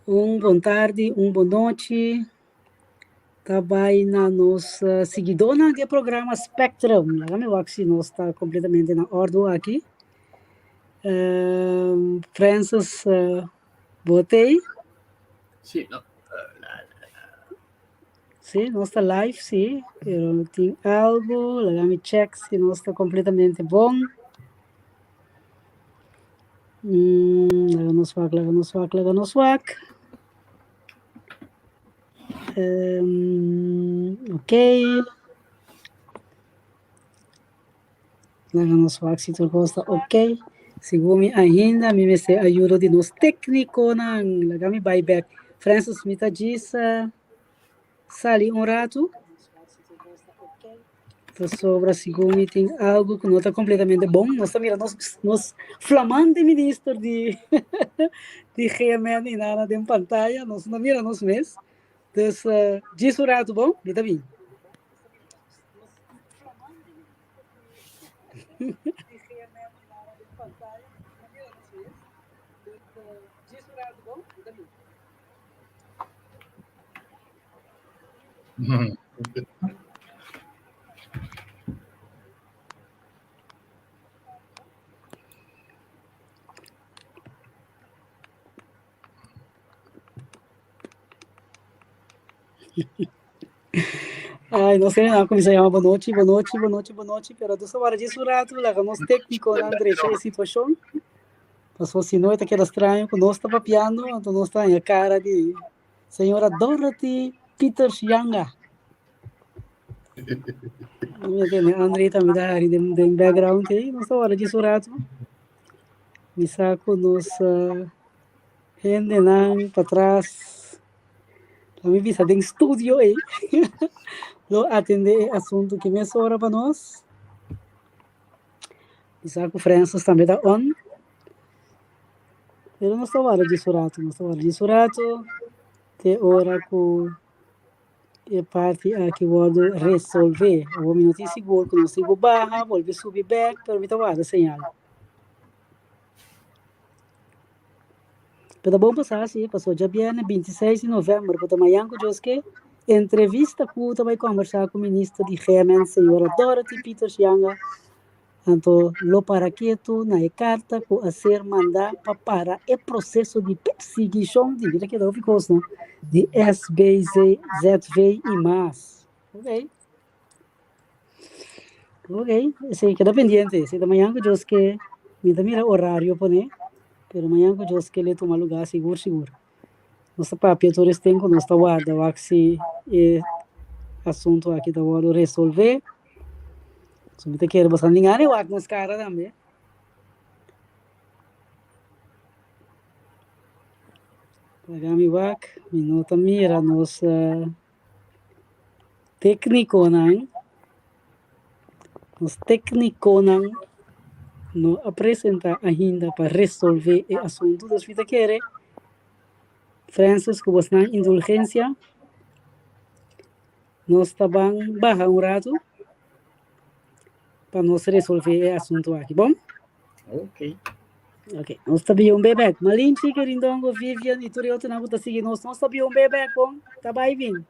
Un bon tardi, un bon nochi. Ta bai na nos siguidónan di e programa Spectrum. Laga mi wak si nos ta kompletamente na òrdu aki. Francis, bo t'ei? Sí, no. Sí, nos ta live, sí, pero tin algo, laga mi check si nos ta completamente bon. Laga nos wak, laga nos wak, laga nos wak. Ok. Laga nos wak si tur kos ta ok. Segun mi ainda mi mester ayudo di nos técniconan. Laga mi bai bek. Francis, mi ta djis sali un ratu. Pasobra segun mi tin algu ku no ta kompletamente bon. Nos ta mira nos nos flamante minister di di GMN i nana den pantaya. Nos no mira nos mes. Dus djis un ratu bon, mi ta bin. Ai, nos a kuminsá yama bonochi, bonochi, bonochi, bonochi, pero dus awor djis un ratu laga nos téknikonan drecha e situashon, pasobra si no e ta keda straño ku nos ta papiando, anto nos ta haña kara di señora Dorothy Pieters Janga. Mi a tende André tambe ta hari den den background ei, nos ta wòrdu djis un ratu. Mi sa ku nos hendenan patras. Lo mi bisa den studio ei. Lo atende e asuntu ki mesora pa nos. Mi sa ku Francis tambe ta on. Pero nos ta warda djis un ratu, nos ta warda djis un ratu te ora ku e parti aki wòrdu resolvé. Awor mi no tin sigur ku nos tin ku baha, bolbe subi bèk, pero mi ta warda señal. Pero ta bon pa sa si, pasobra djabièrnè 26 di novèmber ku ta mañan ku Dios ke, entrevista ku ta bai kòmbersá ku minister di GMN señora Dorothy Pieters Janga, anto lo para ketu na e karta ku a ser mandá pa para e proseso di persiguishon di, mira keda hopi kos no, di SBZV i mas. Ok. Ok, esei keda pendiente. Esei ta mañan ku Dios ke, mi ta mira orario pone, pero mañan ku Dios ke le tuma lugá sigur sigur. Nos ta papia tur es tempu, nos ta warda wak si e asuntu aki ta wòrdu resolvé. So mi ta kere boso a ninga di wak nos kara tambe. Laga mi wak, mi no ta mira nos. Téknikonan, nos téknikonan no a presentá ainda pa resolvé e asuntu, dus mi ta kere, Francis, ku bosnan indulgensia, nos ta ban baha un ratu pa nos resolvé e asuntu aki, bon? Ok. Ok, nos ta bia un bebek. Malinchi, Kerindongo, Vivian i tur e otronan ku ta sigui nos, nos ta bia un bebek, bon? Ta bai bin.